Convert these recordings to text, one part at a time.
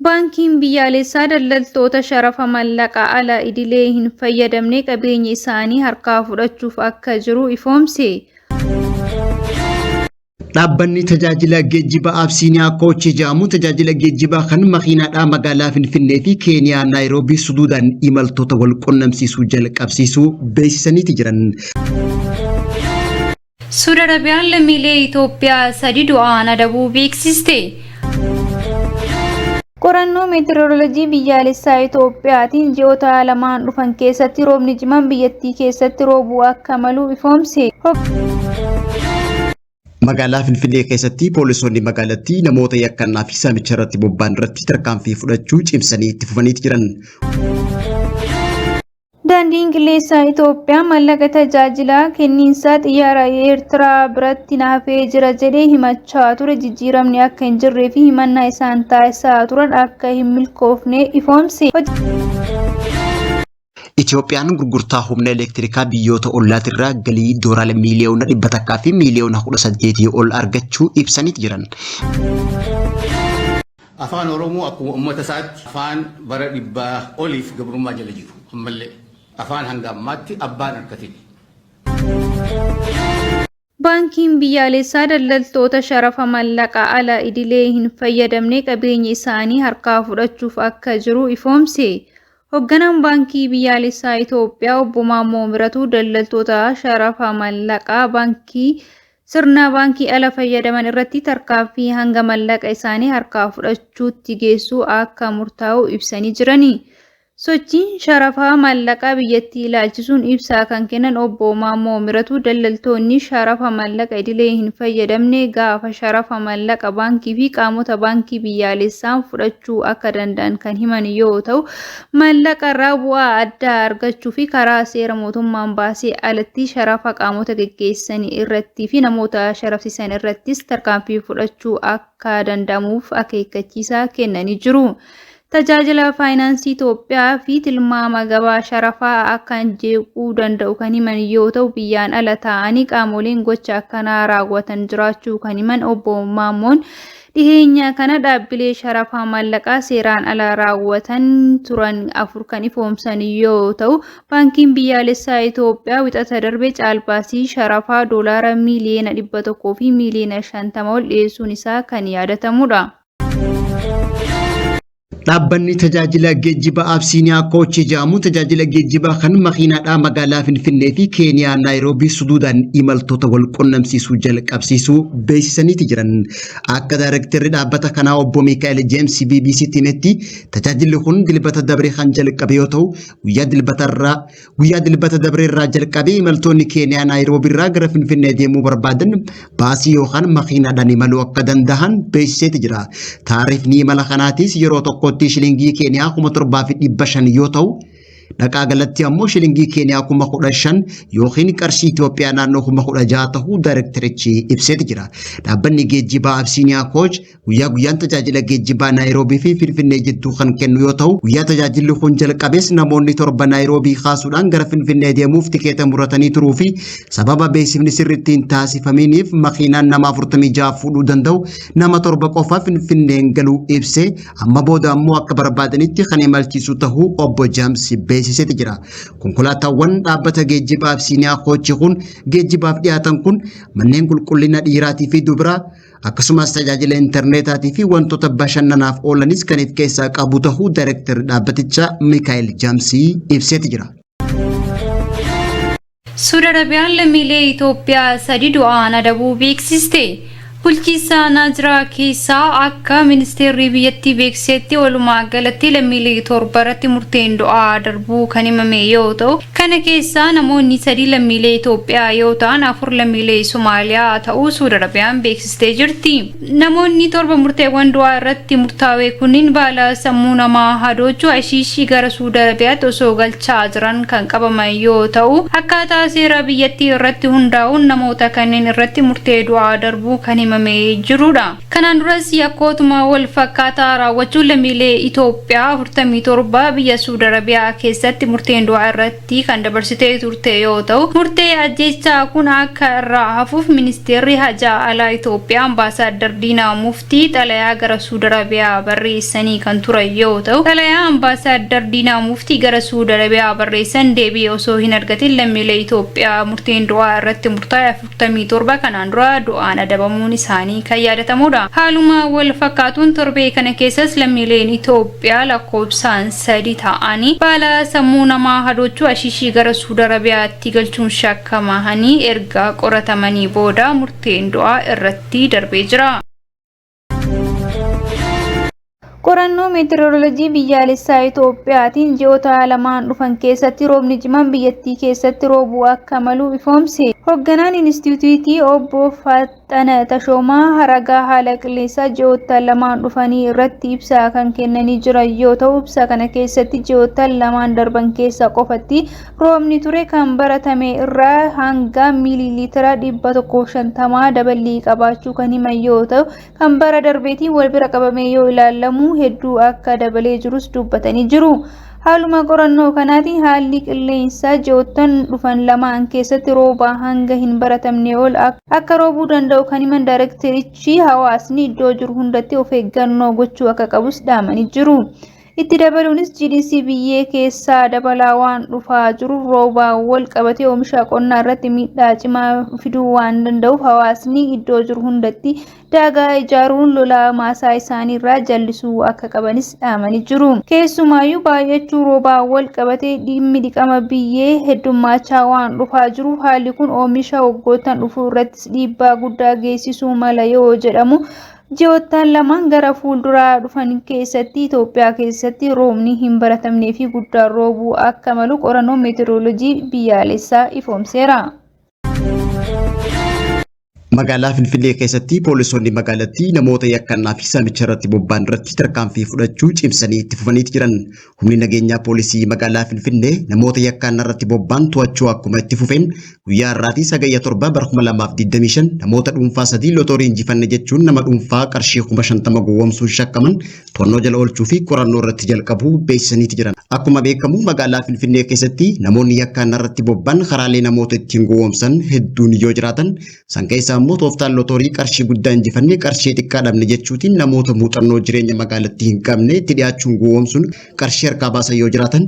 Baankiin Biyyaalessaa daldaltoota sharafa mallaqa ala idilee hin fayyadamne qabeenya isaanii harkaa fudhachuuf akka jiru ifoomse. Dhaabbanni tajaajila geejjibaa Absiiniyaa Koochii jedhamu tajaajila geejjibaa kan makiinaadhaa magaalaa Finfinnee fi Keeniyaa Naayiroobii suduudaan imaltoota wal qunnamsiisuu jalqabsiisuu beeksisaniiti jiran. Suud Arabiyaan lammiilee Itoophiyaa sadi du'aan adabuu beeksiste. Qorannoo Meetirooloojii Biyyaalessaa Itoophiyaatiin ji'oota lamaan dhufan keessatti roobni cimaan biyyattii keessatti roobuu akka malu ifoomse. Magaalaa Finfinnee keessatti poolisoonni magaalattii namoota yakkannaa fi saamicha irratti bobba'an irratti tarkaanfii fudhachuu cimsanii itti fufaniiti jiran. Daandiin Qilleensaa Itoophiyaa mallaqa tajaajila kenniinsaa xiyyaara Eertiraa biratti na hafee jira jedhee himachaa ture jijjiiramni akka hin jirree fi himannaa isaan taasisaa turan akka hin milkoofne ifoomse. Itoophiyaan gurgurtaa humna elektirikaa biyyoota ollaatirraa galii doolaara miiliyoona 100 fi miiliyoona 18 ol argachuu ibsaniit jiran. Afaan Oromoo akkuma ummata isaatti afaan bara dhibbaa oliif gabrummaa jala jiru ammallee afaan hanga ammaatti abbaa hin arkatin. Baankiin Biyyaalessaa daldaltoota sharafa mallaqa ala idilee hin fayyadamne qabeenya isaanii harkaa fudhachuuf akka jiru ifoomse. Hogganaan Baankii Biyyaalessaa Itoophiyaa Obbo Maammoo Miratuu daldaltoota sharafa mallaqaa baankii sirna baankii ala fayyadaman irratti tarkaanfii hanga mallaqa isaanii harkaa fudhachuutti geessu akka murtaa'u ibsanii jirani. Sochiin sharafa maallaqaa biyyattii ilaalchisuun ibsa kan kennan Obbo Maammoo Miratuu daldaltoonni sharafa maallaqa idilee hin fayyadamne gaafa sharafa maallaqa baankii fi qaamota baankii biyyaalessaan fudhachuu akka danda'an kan himan yoo ta'u maallaqa irraa bu'aa addaa argachuu fi karaa seera mootummaan baasee alatti sharafa qaamota geggeessan irratti fi namoota sharafsiisan irrattis tarkaanfii fudhachuu akka danda'amuuf akeekkachiisa kennanii jiru. Tajaajila faayinaansii Itoophiyaa fi tilmaama gabaa sharafaa akka jeequu danda'u kan himan yoo ta'u, biyyaan ala taa'anii qaamoleen gocha akkanaa raawwatan jiraachuu kan himan Obbo Maammoon, dhiheenya kana dhaabbilee sharafa maallaqaa seeraan ala raawwatan turan 4 kan ifoomsan yoo ta'u, Baankiin Biyyaalessaa Itoophiyaa Wixata darbe caalbaasii sharafaa doolaara miiliyoona 100 fi miiliyoona 50 ol dhiyeessuun isaa kan yaadatamudha. Dhaabbanni tajaajila geejjibaa Absiiniyaa Koochii jedhamu tajaajila geejjibaa kan makiinaadhaa magaalaa Finfinnee fi Keeniyaa Naayiroobii suduudaan imaltoota wal qunnamsiisuu jalqabsiisuu beeksisaniiti jiran. Akka daayirektarri dhaabbata kanaa obbo Miikaa'el Jeemsi BBCtti himetti tajaajilli kun dilbata dabre kan jalqabe yoo ta'u guyyaa dilbatarraa Guyyaa Dilbata dabre irraa jalqabee imaltoonni Keeniyaa Naayiroobii irraa gara Finfinnee deemuu barbaadan baasii yookaan makiinaadhaan imaluu akka danda'an beeksiseeti jira. Taarifni imala kanaatis yeroo tokkotti shilingii Keeniyaa 7,500 yoo ta'u, dhaqaa galatti ammoo shilingii Keeniyaa 15,000 yookiin qarshii Itoophiyaa naannoo 16,000 ta'uu daayirektarichi ibseeti jira. Dhaabbanni geejjibaa Absiiniyaa Kooch Guyyaa guyyaan tajaajila geejjibaa Naayiroobii fi Finfinnee jidduu kan kennu yoo ta'u, guyyaa tajaajilli kun jalqabes namoonni torba Naayiroobii kaasuudhaan gara Finfinnee deemuuf tikeeta muratanii turuu fi sababa beeksifni sirriitti hin taasifaminiif makiinaan nama 46 fuudhuu danda'u nama torba qofa Finfinneen galuu ibsee amma booda ammoo akka barbaadanitti kan imalchiisu ta'uu obbo Jaamsi beeksiseeti jira. Konkolaataawwan dhaabbata geejjibaa Absiiniyaa Koochi kun geejjibaaf dhiyaatan kun manneen qulqullina dhiiraatii fi dubaraa Akkasumas tajaajila intarneetaatii fi wantoota bashannanaaf oolanis kan of keessaa qabu tahuu daayirektarri dhaabbatichaa Mikaa'el Jaamsii ibseeti jira. Suud Arabiyaan lammiilee Itoophiyaa sadi du'aan adabuu beeksiste. Bulchiinsa Naajiraa keessaa akka ministeerri biyyattii beeksisetti walumaa galatti lammiilee torba irratti murteen du'aa darbuu kan himame yoo ta'u, Kana keessaa namoonni 3 lammiilee Itoophiyaa yoo ta'an 4 lammiilee Somaaliyaa ta'uu Suud Arabiyaan beeksistee jirti. Namoonni torba murteewwan du'aa irratti murtaawee kunniin baala sammuu namaa hadoochu Hashiishii gara Suud Arabiyaatti osoo galchaa jiran kan qabaman yoo ta'u, akkaataa seera biyyattii irratti hundaa'uun namoota kanneen irratti murtee du'aa darbuu kan himame. himamee jirudha. Kanaan duras yakkootuma wal fakkaataa raawwachuun lammiilee Itoophiyaa 47 biyya Suudi Arabiyaa keessatti murteen du'aa irratti kan dabarsitee turte yoo ta'u, murtee ajjeechaa kun akka irraa hafuuf ministeerri hajaa alaa Itoophiyaa Ambaasaaddar Diinaa Muftii xalayaa gara Suudi Arabiyaa barreessanii kan turan yoo ta'u, xalayaa Ambaasaaddar Diinaa Muftii gara Suudi Arabiyaa barreessan deebii osoo hin argatin lammiilee Itoophiyaa murteen du'aa irratti murtaa'e 47 kanaan dura du'aan adabamuun isaanii kan yaadatamudha. Haaluma wal fakkaatuun torbee kana keessas lammiileen Itoophiyaa lakkoofsaan 3 ta'anii baala sammuu namaa hadoochuu ashiishii gara Suudi Arabiyaatti galchuun shakkamahanii erga qoratamanii booda murteen du'aa irratti darbee jira. Qorannoo Meetirooloojii Biyyaalessaa Itoophiyaatiin ji'oota lamaan dhufan keessatti roobni cimaan biyyattii keessatti roobuu akka malu ifoomse. Hogganaan Inistiitiyuutii Obbo Faaxxana Tashoomaa ragaa haala qilleensaa ji'oottan lamaan dhufanii irratti ibsa kan kennanii jiran yoo ta'u, ibsa kana keessatti ji'oottan lamaan darban keessa qofatti roobni ture kan baratame irraa hanga miiliiliitira 150 daballii qabaachuu kan himan yoo ta'u, kan bara darbeetiin wal bira qabamee yoo ilaalamu hedduu akka dabalee jirus dubbatanii jiru. Haaluma qorannoo kanaatiin haalli qilleensaa ji'oottan dhufan lamaan keessatti rooba hanga hin baratamne ol akka roobuu danda'u kan himan daayireekterichi hawaasni iddoo jiru hundatti of eeggannoo gochuu akka qabus dhaamanii jiru. Itti dabaluunis jiidhinsi biyyee keessaa dabalaa waan dhufaa jiruuf roobaan wal qabatee oomisha qonnaa irratti miidhaa cimaa fiduu waan danda'uuf hawaasni iddoo jiru hundatti daagaa ijaaruun lolaa maasaa isaanii irraa jallisuu akka qabanis dhaamanii jiru. Keessumaayyuu baay'achuu roobaan wal qabatee dhimmi dhiqama biyyee heddummaachaa waan dhufaa jiruuf haalli kun oomisha waggoottan dhufuu irrattis dhiibbaa guddaa geessisuu mala yoo jedhamu Ji'oottan lamaan gara fuulduraa dhufan keessatti Itoophiyaa keessatti roobni hin baratamnee fi guddaan roobuu akka malu qorannoon meetirooloojii biyyaalessaa ifoomseera. Magaalaa Finfinnee keessatti poolisoonni magaalattii namoota yakkannaa fi saamicha irratti bobba'an irratti tarkaanfii fudhachuu cimsanii itti fufaniiti jiran. Humni nageenyaa poolisii magaalaa Finfinnee namoota yakkaannaa irratti bobba'an to'achuu akkuma itti fufeen guyyaa har'aatii Hagayya 7 bara 2025 namoota dhuunfaa sadii lotoorii injifanne jechuun nama dhuunfaa qarshii 50,000 gowwoomsuun shakkaman to'annoo jala oolchuu fi qorannoo irratti jalqabuu beeksisaniiti jiran. Akkuma beekamu magaalaa Finfinnee keessatti namoonni yakkaannaa irratti bobba'an karaalee namoota ittiin gowwoomsan hedduun yoo jiraatan San keessaa immoo tooftaan lotoorii qarshii guddaa injifanne qarshii xiqqaa dhabne jechuutiin namoota muuxannoo jireenya magaalattii hin qabne itti dhiyaachuun gowwoomsuun qarshii harkaa baasan yoo jiraatan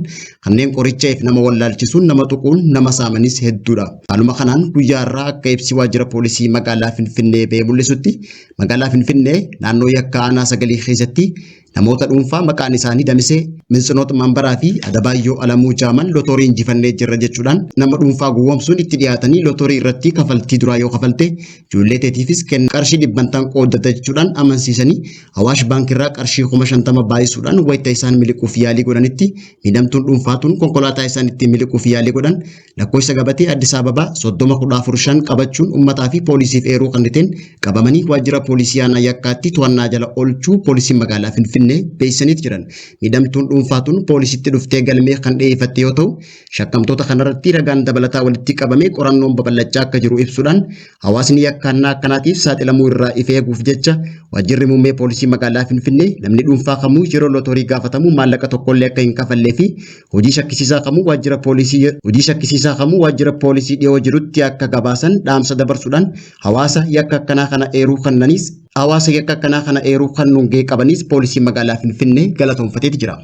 kanneen qoricha if nama wallaalchisuun nama tuquun nama saamanis hedduudha. Haaluma kanaan guyyaa har'aa akka ibsi waajjira poolisii magaalaa Finfinnee ba'ee mul'isutti magaalaa Finfinnee naannoo yakka aanaa sagalii keessatti Namoota dhuunfaa maqaan isaanii Damisee, Mintsinoot Maanbaraa fi Adabaayyoo Alamuu Jaaman lotoorii injifannee jirra jechuudhaan nama dhuunfaa gowwoomsuun itti dhiyaatanii lotoorii irratti kafaltii duraa yoo kafalte ijoollee teetiifis kenna qarshii dhibbantaan qooddata jechuudhaan amansiisanii Awaash baankirraa qarshii 50,000 baay'isuudhaan wayita isaan miliquuf yaalii godhanitti miidhamtuun dhuunfaa tun konkolaataa isaan ittiin miliquuf yaalii godhan Lakkoofsa gabatee Addis Ababa 30 14 5 qabachuun ummataa fi poolisiif eeruu kenniteen qabamanii waajjira poolisii aanaa yakkaatti to'annaa jala oolchuu poolisiin magaalaa Finfinnee beeksisaniit jiran. Miidhamtuun dhuunfaa tun poolisitti dhuftee galmee kan dhiyeeffatte yoo ta'u, shakkamtoota kanarratti ragaan dabalataa walitti qabamee qorannoon babal'achaa akka jiru ibsuudhaan hawaasni yakkaannaa akkanaatiif saaxilamuu irraa if eeguuf jecha waajjirri muummee poolisii magaalaa Finfinnee namni dhuunfaa kamuu yeroo lotoorii gaafatamu maallaqa tokkollee akka hin kafallee fi Hojii shakkisiisaa kamuu waajjira poolisii hojii shakkisiisaa kamuu waajjira poolisii dhiyoo jirutti akka gabaasan dhaamsa dabarsuudhaan hawaasa yakka akkanaa kana eeruu kannaniis hawaasa yakka akkanaa kana eeruu kannuun gahee qabaniis poolisiin magaalaa Finfinnee galatoomfateeti jira.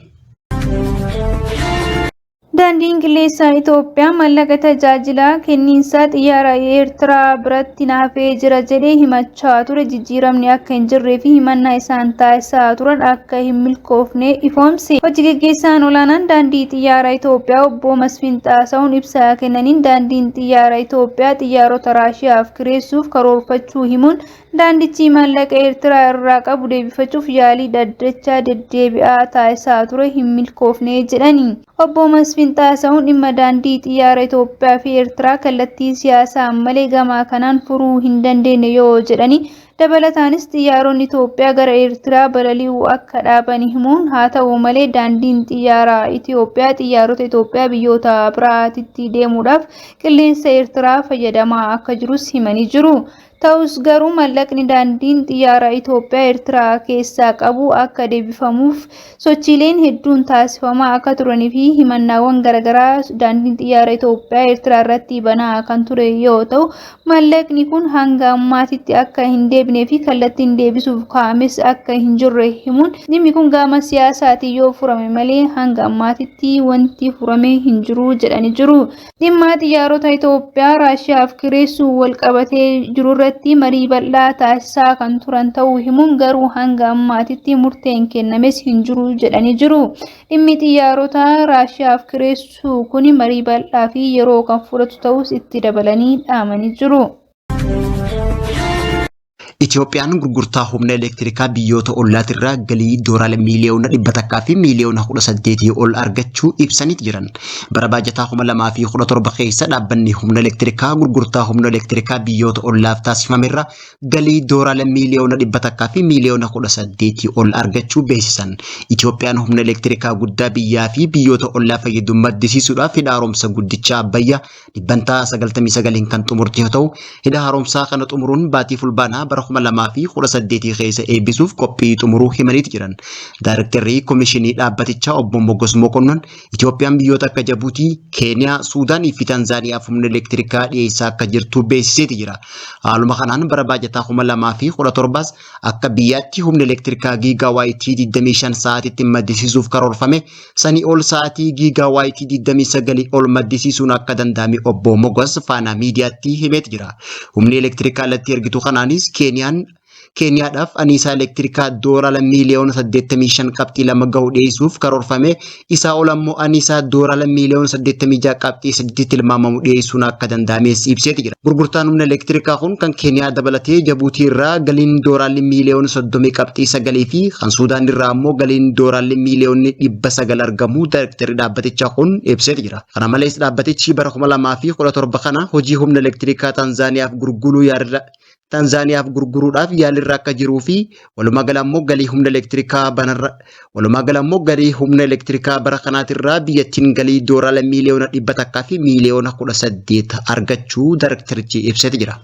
Daandiin Qilleensaa Itoophiyaa mallaqa tajaajila kenniinsaa xiyyaara Eertiraa biratti na hafee jira jedhee himachaa ture jijjiiramni akka hin jirree fi himannaa isaan taasisaa turan akka hin milkoofne ifoomse. Hojii geggeessaan olaanaan Daandii Xiyyaara Itoophiyaa Obbo Masfin Xaasawuun ibsa kennaniin daandiin xiyyaara Itoophiyaa xiyyaarota Raashiyaaf kireessuuf karoorfachuu himuun daandichi maallaqa Eertiraa irraa qabu deebifachuuf yaalii dhaddacha deddeebi'aa taasisaa ture hin milkoofne jedhani. Obbo Masfin Xaasawuun dhimma daandii xiyyaara Itoophiyaa fi Eertiraa kallattii siyaasaan malee gama kanaan furuu hin dandeenye yoo jedhani Dabalataanis xiyyaaronni Itoophiyaa gara Eertiraa balali'uu akka dhaaban himuun, haa ta'u malee daandiin xiyyaaraa Itoophiyaa xiyyaarota Itoophiyaa biyyoota biraatitti deemuudhaaf qilleensa Eertiraa fayyadamaa akka jirus himanii jiru. Ta'us garuu mallaqni daandiin xiyyaaraa Itoophiyaa Eertiraa keessaa qabu akka deebifamuuf sochiileen hedduun taasifamaa akka turanii fi himannaawwan garaagaraa daandiin xiyyaara Itoophiyaa Eertiraa irratti banaa kan ture yoo ta'u, mallaqni kun hanga ammaatitti akka hin deebinee fi kallattiin deebisuuf kaa'ames akka hin jirre himuun dhimmi kun gama siyaasaatiin yoo furame malee hanga ammaatitti wanti furame hin jiru jedhanii jiru. Dhimma xiyyaarota Itoophiyaa Raashiyaaf kireessuun walqabatee jirurratti marii bal'aa taasisaa kan turan ta'uu himuun garuu hanga ammaatitti murteen kennames hin jiru jedhanii jiru. Dhimmi xiyyaarota Raashiyaaf kireessuu kun marii bal'aa fi yeroo kan fudhatu ta'uus itti dabalanii dhaamanii jiru. Itoophiyaan gurgurtaa humna elektirikaa biyyoota ollaatirraa galii doolaara miiliyoona 100 fi miiliyoona 18 ol argachuu ibsaniit jiran. Bara baajataa 2017 keessa dhaabbanni humna elektirikaa gurgurtaa humna elektirikaa biyyoota ollaaf taasifamerra galii doolaara miiliyoona 100 fi miiliyoona 18 ol argachuu beeksisan. Itoophiyaan humna elektirikaa guddaa biyyaa fi biyyoota ollaa fayyadu maddisiisuudhaaf hidha haaromsa guddicha Abbayyaa dhibbantaa 99n kan xumurte yoo ta'u, hidha haaromsaa kana xumuruun baatii Fulbaanaa bara 2018 keessa eebbisuuf qophii xumuruu himaniiti jiran. Daarektarri Komishinii dhaabbatichaa obbo Mogos Mokonnon Itoophiyaan biyyoota akka Jabuutii, Keeniyaa, Suudaanii fi Tanzaaniyaaf humna elektirikaa dhiyeessaa akka jirtu beeksiseeti jira. Haaluma kanaan bara baajataa 2017s akka biyyaatti humna elektirikaa giigaa waayitii 25 sa'aatiitti maddisiisuuf karoorfame Sanii ol sa'aatii giigaa waayitii 29 ol maddisiisuun akka danda'ame obbo Mogos Faanaa Miidiyaatti himeet jira. Humni elektirikaa alatti ergitu kanaanis Keeniyaan Keeniyaadhaaf aniisaa elektirikaa doolaara miiliyoona 85 qabxii 2 gahu dhiyeessuuf karoorfame isaa ol ammoo aniisaa doolaara miiliyoona 86 qabxii 3 tilmaamamu dhiyeessuun akka danda'ames ibseeti jira. Gurgurtaan humna elektirikaa kun kan Keeniyaa dabalatee Jabuutii irraa galiin doolaarri miiliyoona 30 qabxii 9 fi kan Suudaan irraa ammoo galiin doolaarri miiliyoonni 900 argamuu daayirektarri dhaabbatichaa kun ibseeti jira. Kana malees dhaabbatichi bara 2017 kana hojii humna elektirikaa Taanzaaniyaaf gurguruu yaarra Taanzaaniyaaf gurguruudhaaf yaalirra akka jiruu fi walumaa gala ammoo galii humna elektirikaa banarra walumaa gala ammoo galii humna elektirikaa bara kanaatirraa biyyattiin galii doolaara miiliyoona 100 fi miiliyoona 18 argachuu daayirektarichi ibseeti jira.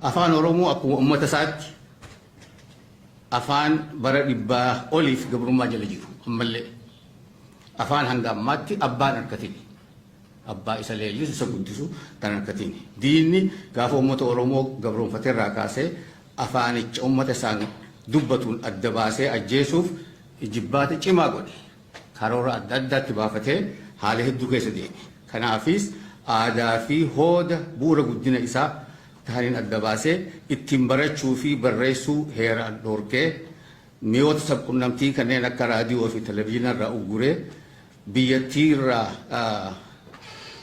Afaan Oromoo akkuma uummata isaatti afaan bara dhibbaa oliif gabrummaa jala jiru ammallee afaan hanga ammaatti abbaan harkatiin abbaa isa leellisu isa guddisu kan harkatiin diinni gaafa uummata Oromoo gabroonfateerraa kaasee afaanicha uummata isaan dubbatuun adda baasee ajjeesuuf jibbaata cimaa godhe. Karoora adda addaatti baafatee haala hedduu keessa deeme. Kanaafis aadaa fi hooda bu'uura guddina isaa tahaniin adda baasee ittiin barachuu fi barreessuu heeraan dhoorkee mi'oota sabqunnamtii kanneen akka raadiyoo fi televizyiina irraa ugguree biyyattii irraa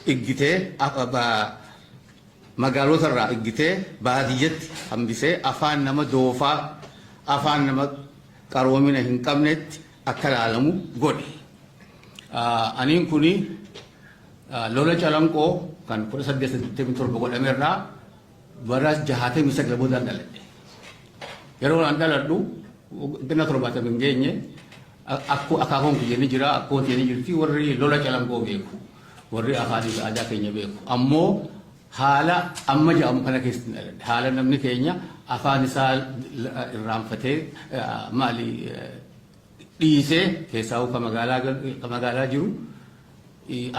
iggitee magaalota irraa iggitee baadiyyatti hambisee afaan nama doofaa afaan nama qaroomina hin qabnetti akka ilaalamu godhe. Aniin kuni lola Calanqoo kan 1887 godhame irraa bara 69 boodaan dhaladhe. Yeroo an dhaladhu ganna 70 hin geenye akku akaakoon kiyya ni jira akkoon kiyya ni jirti warri lola Calanqoo beeku warri afaanii fi aadaa keenya beeku. Ammoo haala amma jedhamu kana keessatti dhaladhe. Haala namni keenya afaan isaa irraanfatee maali dhiisee keessaa ka magaalaa jiru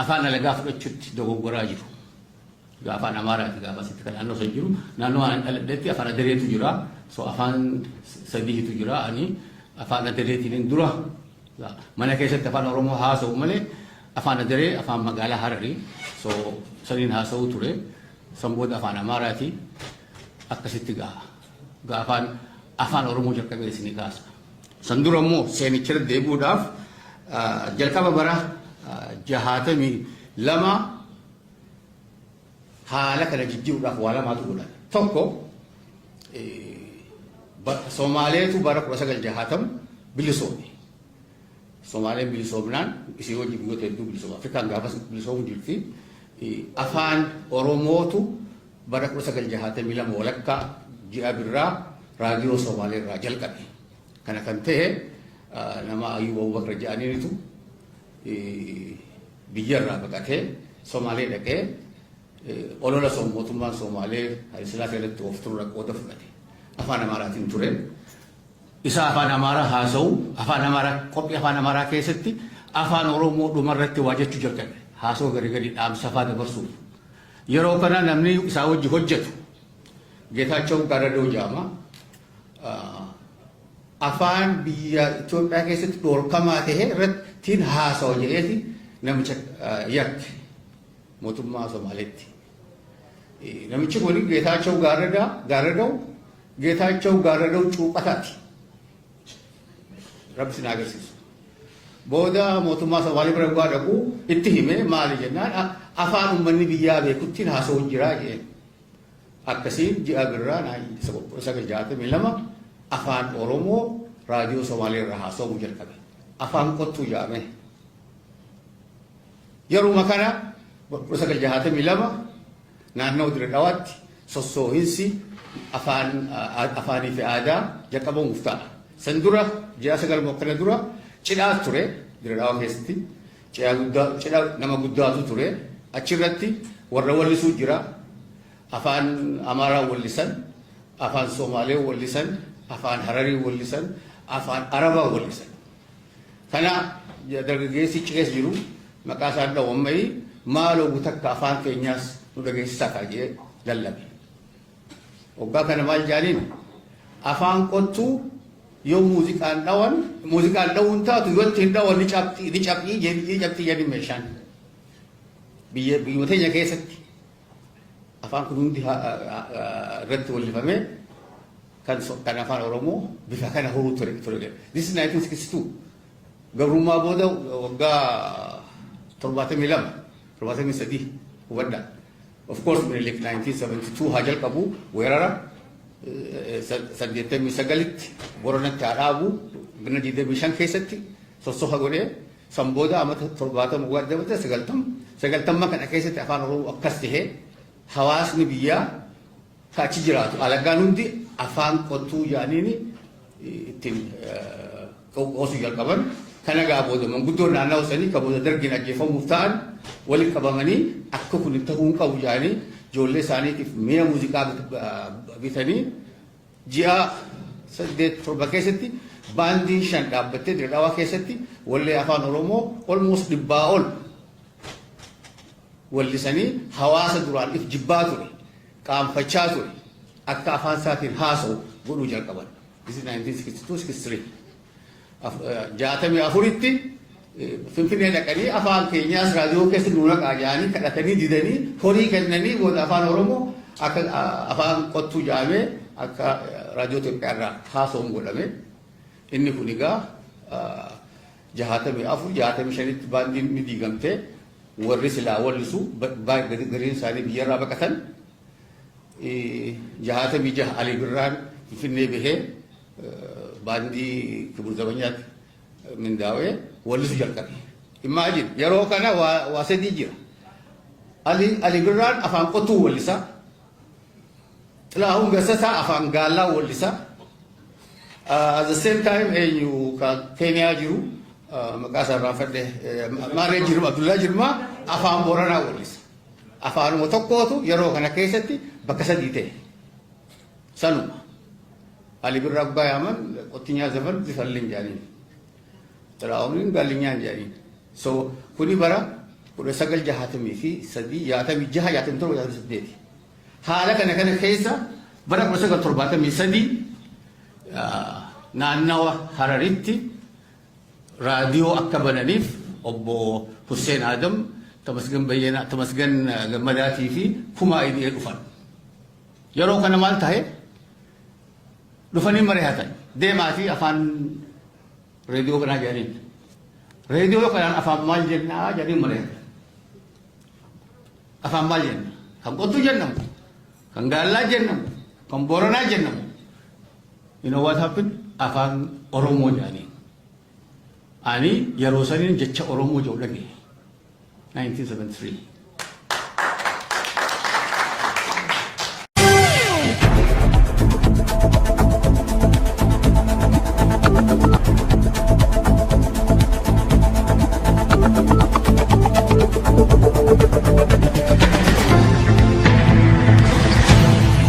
afaan alagaa fudhachuutti dogoggoraa jiru. Afaan Amaaraati gaafa asitti kan naannoo san jiru. Naannoo ani dhaladhetti afaan Adareetu jira. So afaan sadiitu jira. Ani afaan Adareetiin dura mana keessatti afaan Oromoo haasa'u malee afaan Adaree afaan magaalaa Hararii. So saniin haasa'uu ture. San booda afaan Amaaraati. Akkasitti gaha. Afaan afaan Oromoo jalqabee isinii kaasa. San dura immoo seenicha irra deebi'uudhaaf jalqaba bara 62 haala kana jijjiiruudhaaf waa lamaatu godhame. Tokko Somaaleetu bara 1960 bilisoome. Somaaleen bilisoomnaan isii wajjin biyyoota hedduu bilisoome. Afrikaan gaafas bilisoomuu jirti. Afaan Oromootu bara 1962 walakkaa ji'a birraa raadiyoo Somaalee irraa jalqabe. Kana kan ta'e nama Ayyuub Abubakar jedhaniinitu biyyarraa baqatee Somaalee dhaqee Olola mootummaan Somaalee Haayilasillaasee irratti of turre qooda fudhate. Afaan Amaaraatiin ture. Isa afaan Amaaraa haasa'u, afaan Amaaraa, qophii afaan Amaaraa keessatti afaan Oromoo dhumarratti waa jechuu jalqabe. Haasa'u gadi gadi dhaamsa afaan dabarsuuf. Yeroo kana namni isaa wajji hojjetu Geetaachoo Garadoo jedhama. Afaan biyya Itoophiyaa keessatti dhorkamaa ta'e irratti haasawa jedheeti namicha yakke mootummaa Somaaleetti. Namichi kun Geetaachoo Gaarradoo, Geetaachoo Gaarradoo Cuuphataati. Rabbi sin agarsiisu. Booda mootummaa Somaalee bira dhugaa dhaqu itti hime. Maali jennaan, afaan uummanni biyyaa beekuttiin haasa'u jira jedheen. Akkasiin ji'a birraa 1962 afaan Oromoo raadiyoo Somaalee irraa haasa'uu jalqabe. Afaan qottuu jedhame. Yeruma kana 1962 naannoo Dirre Dhawaatti sossoohinsi afaan afaanii fi aadaa jalqabamuuf ta'a. San dura ji'a 9 akkana dura cidhaa ture Dirre Dhawaa keessatti. Cidha guddaa, cidha nama guddaatu ture. Achirratti warra wallisuu jira. Afaan Amaaraa wallisan, afaan Somaalee wallisan, afaan Hararii wallisan, afaan Arabaa wallisan. Kana dargaggeessi achi keessa jiru maqaa isaan dhawammayi, "Maaloo gutakka afaan keenyaas nu dhageessisaa kaa," jedhee lallabe. Waggaa kana maal jaaniin? Afaan qottuu yoo muuziqaan dhawan, muuziqaan dhawuun taatu, yoo ittiin dhawan ni cabxii, ni cabxii, ni cabxii jedhin meeshaan. Biyya biyyuma teenya keessatti afaan kun hundi irratti wallifamee kan afaan Oromoo bifa kana horuu ture. This is 1962. Gabrummaa booda waggaa 72, 73 hubadhaa. Of course, Minilik 1972 haa jalqabu weerara, 89tti Boranatti haa dhaabu, gana 25 keessatti sossoha godhee, san booda amata 70 waggaa dabate 90 90 kana keessatti afaan Oromoo akkas tahee hawaasni biyyaa ka achi jiraatu alagaan hundi afaan qottuu jedhaniini ittiin qoosuu jalqaban. Kana gaa booda manguddoon naannawaa sanii ka booda dargiin ajjeefamuuf ta'an walitti qabamanii, akka kun ta'uu hin qabu jedhanii, ijoollee isaaniitiif mi'a muuziqaa bitanii, ji'a 8 7 keessatti baandiin shan dhaabbattee Dirre Dhawaa keessatti wallee afaan Oromoo almost 100 ol wallisanii, hawaasa duraan if jibbaa ture, qaanfachaa ture, akka afaan isaatiin haasa'u godhuu jalqaban. This is 1962-63. 64tti Finfinnee dhaqanii, afaan keenyaas raadiyoo keessa nu naqaa jedhanii kadhatanii, didanii, horii kennanii, booda afaan Oromoo akka afaan qottuu jedhamee akka raadiyoo Itoophiyaa irraa haasa'uun godhame. Inni kun egaa 64 65tti baandiin ni diigamte, warri silaa wallisu gariin isaanii biyyarraa baqatan. 66 Ali Birraan Finfinnee bahee baandii Kibur Zabanyaatti mindaawee wallisu jalqabe. Imagine, yeroo kana waa sadii jira. Ali Birraan afaan qottuu wallisa. Xilahuun Gassasaa afaan Gaallaa wallisa. At the same time, eenyu ka Keeniyaa jiru, maqaa isaa irraanfadhe, Maarree Jirma, Abdullaa Jirmaa afaan Booranaa wallisa. Afaanuma tokkootu yeroo kana keessatti bakka sadii ta'e. Sanuma. Ali Birraa gubbaa yaaman, qottinyaa zafan zifallin jedhaniin. Xilahuun Gaallinyaan jedhaniin. So kuni bara 1963, 66, 67, 68. Haala kana keessa bara 1973 naannawa Hararitti raadiyoo akka bananiif obbo Hussein Adam, Tamasgan Bayyanaa, Tamasgan Gammadaatii fi Kumaa Ida'ee dhufan. Yeroo kana maal ta'e? Dhufanii mari'atan. Deemaatii afaan reediyoo banaa jedhaniin. Reediyoo kanaan afaan maal jennaa jedhanii mari'atan. Afaan maal jenna? Kan qottuu jennamu, kan Gaallaa jennamu, kan Booranaa jennamu. You know what happened? Afaan Oromoo jedhaniin. Ani yeroo saniin jecha Oromoo jedhu dhagaye. 1973.